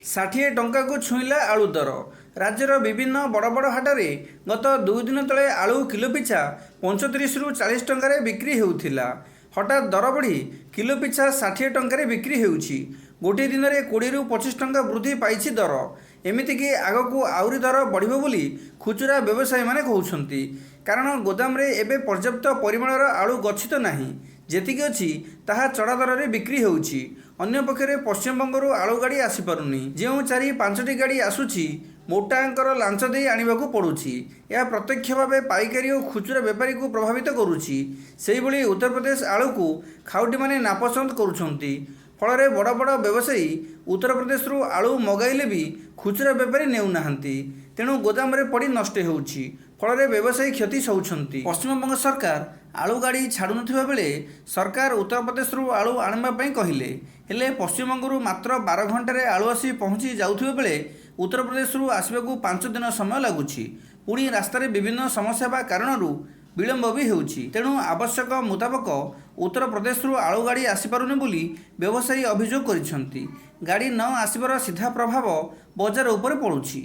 60 ଟଙ୍କାକୁ ଛୁଇଁଲା ଆଳୁ ଦର। ରାଜ୍ୟର ବିଭିନ୍ନ ବଡ଼ ବଡ଼ ହାଟରେ ଗତ 2 ଦିନ ତଳେ ଆଳୁ କିଲୋ ପିଛା 35ରୁ 40 ଟଙ୍କାରେ ବିକ୍ରି ହେଉଥିଲା। ହଠାତ୍ ଦର ବଢ଼ି କିଲୋ ପିଛା 60 ଟଙ୍କାରେ ବିକ୍ରି ହେଉଛି। ଗୋଟିଏ ଦିନରେ 20ରୁ 25 ଟଙ୍କା ବୃଦ୍ଧି ପାଇଛି ଦର। ଏମିତିକି ଆଗକୁ ଆହୁରି ଦର ବଢ଼ିବ ବୋଲି ଖୁଚୁରା ବ୍ୟବସାୟୀମାନେ କହୁଛନ୍ତି। କାରଣ ଗୋଦାମରେ ଏବେ ପର୍ଯ୍ୟାପ୍ତ ପରିମାଣର ଆଳୁ ଗଚ୍ଛିତ ନାହିଁ। ଯେତିକି ଅଛି, ତାହା ଚଢ଼ା ଦରରେ ବିକ୍ରି ହେଉଛି। ଅନ୍ୟପକ୍ଷରେ ପଶ୍ଚିମବଙ୍ଗରୁ ଆଳୁ ଗାଡ଼ି ଆସିପାରୁନି। ଯେଉଁ ଚାରି ପାଞ୍ଚଟି ଗାଡ଼ି ଆସୁଛି, ମୋଟା ଅଙ୍କର ଲାଞ୍ଚ ଦେଇ ଆଣିବାକୁ ପଡ଼ୁଛି। ଏହା ପ୍ରତ୍ୟକ୍ଷ ଭାବେ ପାଇକାରୀ ଓ ଖୁଚୁରା ବେପାରୀଙ୍କୁ ପ୍ରଭାବିତ କରୁଛି। ସେହିଭଳି ଉତ୍ତରପ୍ରଦେଶ ଆଳୁକୁ ଖାଉଟିମାନେ ନାପସନ୍ଦ କରୁଛନ୍ତି। ଫଳରେ ବଡ଼ ବଡ଼ ବ୍ୟବସାୟୀ ଉତ୍ତରପ୍ରଦେଶରୁ ଆଳୁ ମଗାଇଲେ ବି ଖୁଚୁରା ବେପାରୀ ନେଉନାହାନ୍ତି। ତେଣୁ ଗୋଦାମରେ ପଡ଼ି ନଷ୍ଟ ହେଉଛି। ଫଳରେ ବ୍ୟବସାୟୀ କ୍ଷତି ସହୁଛନ୍ତି। ପଶ୍ଚିମବଙ୍ଗ ସରକାର ଆଳୁ ଗାଡ଼ି ଛାଡ଼ୁନଥିବା ବେଳେ ସରକାର ଉତ୍ତରପ୍ରଦେଶରୁ ଆଳୁ ଆଣିବା ପାଇଁ କହିଲେ। ହେଲେ ପଶ୍ଚିମବଙ୍ଗରୁ ମାତ୍ର 12 ଘଣ୍ଟାରେ ଆଳୁ ଆସି ପହଞ୍ଚି ଯାଉଥିବା ବେଳେ ଉତ୍ତରପ୍ରଦେଶରୁ ଆସିବାକୁ 5 ଦିନ ସମୟ ଲାଗୁଛି। ପୁଣି ରାସ୍ତାରେ ବିଭିନ୍ନ ସମସ୍ୟା ହେବା କାରଣରୁ ବିଳମ୍ବ ବି ହେଉଛି। ତେଣୁ ଆବଶ୍ୟକ ମୁତାବକ ଉତ୍ତରପ୍ରଦେଶରୁ ଆଳୁ ଗାଡ଼ି ଆସିପାରୁନି ବୋଲି ବ୍ୟବସାୟୀ ଅଭିଯୋଗ କରିଛନ୍ତି। ଗାଡ଼ି ନ ଆସିବାର ସିଧା ପ୍ରଭାବ ବଜାର ଉପରେ ପଡ଼ୁଛି।